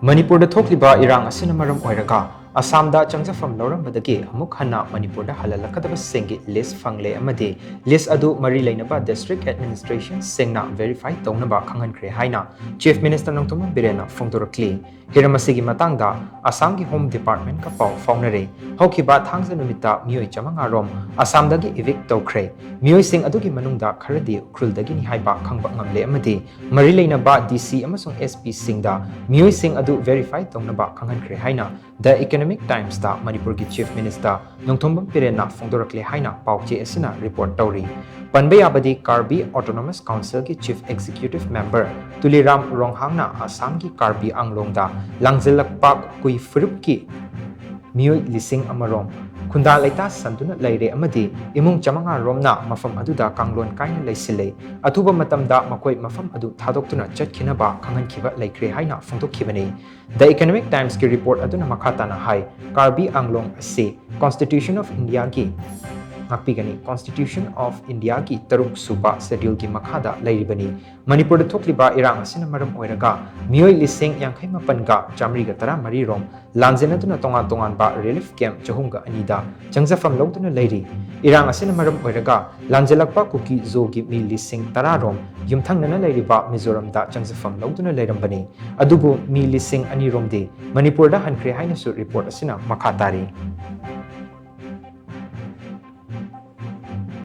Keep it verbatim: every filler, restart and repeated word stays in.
ꯃꯅꯤꯄꯨꯔꯗ ꯊꯣꯛꯂꯤꯕ ꯏꯔꯥꯡ ꯑꯁꯤꯅ ꯃꯔꯝ ꯑꯣꯏꯔꯒ ꯑꯁꯥꯝꯗ ꯆꯪꯖꯐꯝ ꯂꯧꯔꯝꯕꯗꯒꯤ ꯑꯃꯨꯛ ꯍꯟꯅ ꯃꯅꯤꯄꯨꯔꯗ ꯍꯜꯍꯜꯂꯛꯀꯗꯕꯁꯤꯡꯒꯤ ꯂꯤꯁ ꯐꯪꯂꯦ ꯑꯃꯗꯤ ꯂꯤꯁ ꯑꯗꯨ ꯃꯔꯤ ꯂꯩꯅꯕ ꯗꯤꯁꯇ꯭ꯔꯤꯛ ꯑꯦꯗꯃꯤꯅꯤꯁꯇ꯭ꯔꯦꯁꯟꯁꯤꯡꯅ ꯚꯦꯔꯤꯐꯥꯏ ꯇꯧꯅꯕ ꯈꯪꯍꯟꯈ꯭ꯔꯦ ꯍꯥꯏꯅ ꯆꯤꯐ ꯃꯤꯅꯤꯁꯇꯔ ꯅꯣꯡꯊꯣꯝꯕꯝ ꯕꯤꯔꯦꯟꯅ ꯐꯣꯡꯗꯣꯔꯛꯂꯤ꯫ ꯍꯤꯔꯝ ꯑꯁꯤꯒꯤ ꯃꯇꯥꯡꯗ ꯑꯁꯥꯝꯒꯤ ꯍꯣꯝ ꯗꯤꯄꯥꯔꯠꯃꯦꯟꯠꯀ ꯄꯥꯎ ꯐꯥꯎꯅꯔꯦ꯫ ꯍꯧꯈꯤꯕ ꯊꯥꯡꯖ ꯅꯨꯃꯤꯠꯇ ꯃꯤꯑꯣꯏ ꯆꯥꯃꯉꯥ ꯔꯣꯝ ꯑꯁꯥꯝꯗꯒꯤ ꯏꯚꯤꯛ ꯇꯧꯈ꯭ꯔꯦ꯫ ꯃꯤꯑꯣꯏꯁꯤꯡ ꯑꯗꯨꯒꯤ ꯃꯅꯨꯡꯗ ꯈꯔꯗꯤ ꯎꯈ꯭ꯔꯨꯜꯗꯒꯤꯅꯤ ꯍꯥꯏꯕ ꯈꯪꯕ ꯉꯝꯂꯦ ꯑꯃꯗꯤ ꯃꯔꯤ ꯂꯩꯅꯕ ꯗꯤ ꯁꯤ ꯑꯃꯁꯨꯡ ꯑꯦꯁ ꯄꯤꯁꯤꯡꯗ ꯃꯤꯑꯣꯏꯁꯤꯡ ꯑꯗꯨ ꯚꯦꯔꯤꯐꯥꯏ ꯇꯧꯅꯕ ꯈꯪꯍꯟꯈ꯭ꯔꯦ ꯍꯥꯏꯅ ꯗ ꯏꯀꯣꯅꯣꯃꯤꯛ ꯇꯥꯏꯝꯁꯇ ꯃꯅꯤꯄꯨꯔꯒꯤ ꯆꯤꯐ ꯃꯤꯅꯤꯁꯇꯔ ꯅꯣꯡꯊꯣꯝꯕꯝ ꯕꯤꯔꯦꯟꯅ ꯐꯣꯡꯗꯣꯔꯛꯂꯦ ꯍꯥꯏꯅ ꯄꯥꯎꯆꯦ ꯑꯁꯤꯅ ꯔꯤꯄꯣꯔꯠ ꯇꯧꯔꯤ꯫ ꯄꯟꯕ ꯌꯥꯕꯗꯤ ꯀꯥꯔꯕꯤ ꯑꯣꯇꯣꯅꯣꯃꯁ ꯀꯥꯎꯟꯁꯤꯜꯒꯤ ꯆꯤꯐ ꯑꯦꯛꯖꯤꯀ꯭ꯌꯨꯇꯤꯚ ꯃꯦꯝꯕꯔ ꯇꯨꯂꯤꯔꯥꯝ ꯔꯣꯡꯍꯥꯡꯅ ꯑꯁꯥꯝꯒꯤ ꯀꯥꯔꯕꯤ ꯑꯥꯡꯂꯣꯡꯗ ꯂꯥꯡꯖꯤꯜꯂꯛꯄ ꯀꯨꯀꯤ ꯐꯨꯔꯨꯞꯀꯤ ꯃꯤꯑꯣꯏ ꯂꯤꯁꯤꯡ ꯑꯃ ꯔꯣꯝ ꯈꯨꯟꯗꯥ ꯂꯩꯇꯥ ꯁꯟꯗꯨꯅ ꯂꯩꯔꯦ ꯑꯃꯗꯤ ꯏꯃꯨꯡ ꯆꯥꯃꯉꯥ ꯔꯣꯝꯅ ꯃꯐꯝ ꯑꯗꯨꯗ ꯀꯥꯡꯂꯣꯟ ꯀꯥꯏꯅ ꯂꯩꯁꯤꯜꯂꯦ꯫ ꯑꯊꯨꯕ ꯃꯇꯝꯗ ꯃꯈꯣꯏ ꯃꯐꯝ ꯑꯗꯨ ꯊꯥꯗꯣꯛꯇꯨꯅ ꯆꯠꯈꯤꯅꯕ ꯈꯪꯍꯟꯈꯤꯕ ꯂꯩꯈ꯭ꯔꯦ ꯍꯥꯏꯅ ꯐꯣꯡꯗꯣꯛꯈꯤꯕꯅꯤ꯫ ꯗ ꯏꯀꯣꯅꯣꯃꯤꯛ ꯇꯥꯏꯝꯁꯀꯤ ꯔꯤꯄꯣꯔꯠ ꯑꯗꯨꯅ ꯃꯈꯥ ꯇꯥꯅ ꯍꯥꯏ, ꯀꯥꯔꯕꯤ ꯑꯥꯡꯂꯣꯡ ꯑꯁꯤ ꯀꯣꯟꯁꯇꯤꯇ꯭ꯌꯨꯁꯟ ꯑꯣꯐ ꯏꯟꯗꯤꯌꯥꯒꯤ ꯉꯥꯛꯄꯤꯒꯅꯤ꯫ ꯀꯣꯟꯁꯇꯤꯇ꯭ꯌꯨꯁꯟ ꯑꯣꯐ ꯏꯟꯗꯤꯌꯥꯒꯤ ꯇꯔꯨꯛ ꯁꯨꯕ ꯁꯦꯗ꯭ꯌꯨꯜꯒꯤ ꯃꯈꯥꯗ ꯂꯩꯔꯤꯕꯅꯤ꯫ ꯃꯅꯤꯄꯨꯔꯗ ꯊꯣꯛꯂꯤꯕ ꯏꯔꯥꯡ ꯑꯁꯤꯅ ꯃꯔꯝ ꯑꯣꯏꯔꯒ ꯃꯤꯑꯣꯏ ꯂꯤꯁꯤꯡ ꯌꯥꯡꯈꯩ ꯃꯥꯄꯟꯒ ꯆꯥꯃꯔꯤꯒ ꯇꯔꯥꯃꯔꯤ ꯔꯣꯝ ꯂꯥꯟꯖꯦꯟꯅꯗꯨꯅ ꯇꯣꯉꯥꯟ ꯇꯣꯉꯥꯟꯕ ꯔꯤꯂꯤꯐ ꯀꯦꯝꯞ ꯆꯍꯨꯝꯒ ꯑꯅꯤꯗ ꯆꯪꯖꯐꯝ ꯂꯧꯗꯨꯅ ꯂꯩꯔꯤ꯫ ꯏꯔꯥꯡ ꯑꯁꯤꯅ ꯃꯔꯝ ꯑꯣꯏꯔꯒ ꯂꯥꯟꯖꯦꯜꯂꯛꯄ ꯀꯨꯀꯤ ꯖꯣꯒꯤ ꯃꯤ ꯂꯤꯁꯤꯡ ꯇꯔꯥ ꯔꯣꯝ ꯌꯨꯝꯊꯪꯅꯅ ꯂꯩꯔꯤꯕ ꯃꯤꯖꯣꯔꯥꯝꯗ ꯆꯪꯖꯐꯝ ꯂꯧꯗꯨꯅ ꯂꯩꯔꯝꯕꯅꯤ꯫ ꯑꯗꯨꯕꯨ ꯃꯤ ꯂꯤꯁꯤꯡ ꯑꯅꯤ ꯔꯣꯝꯗꯤ ꯃꯅꯤꯄꯨꯔꯗ ꯍꯟꯈ꯭ꯔꯦ ꯍꯥꯏꯅꯁꯨ ꯔꯤꯄꯣꯔꯠ ꯑꯁꯤꯅ ꯃꯈꯥ ꯇꯥꯔꯤ꯫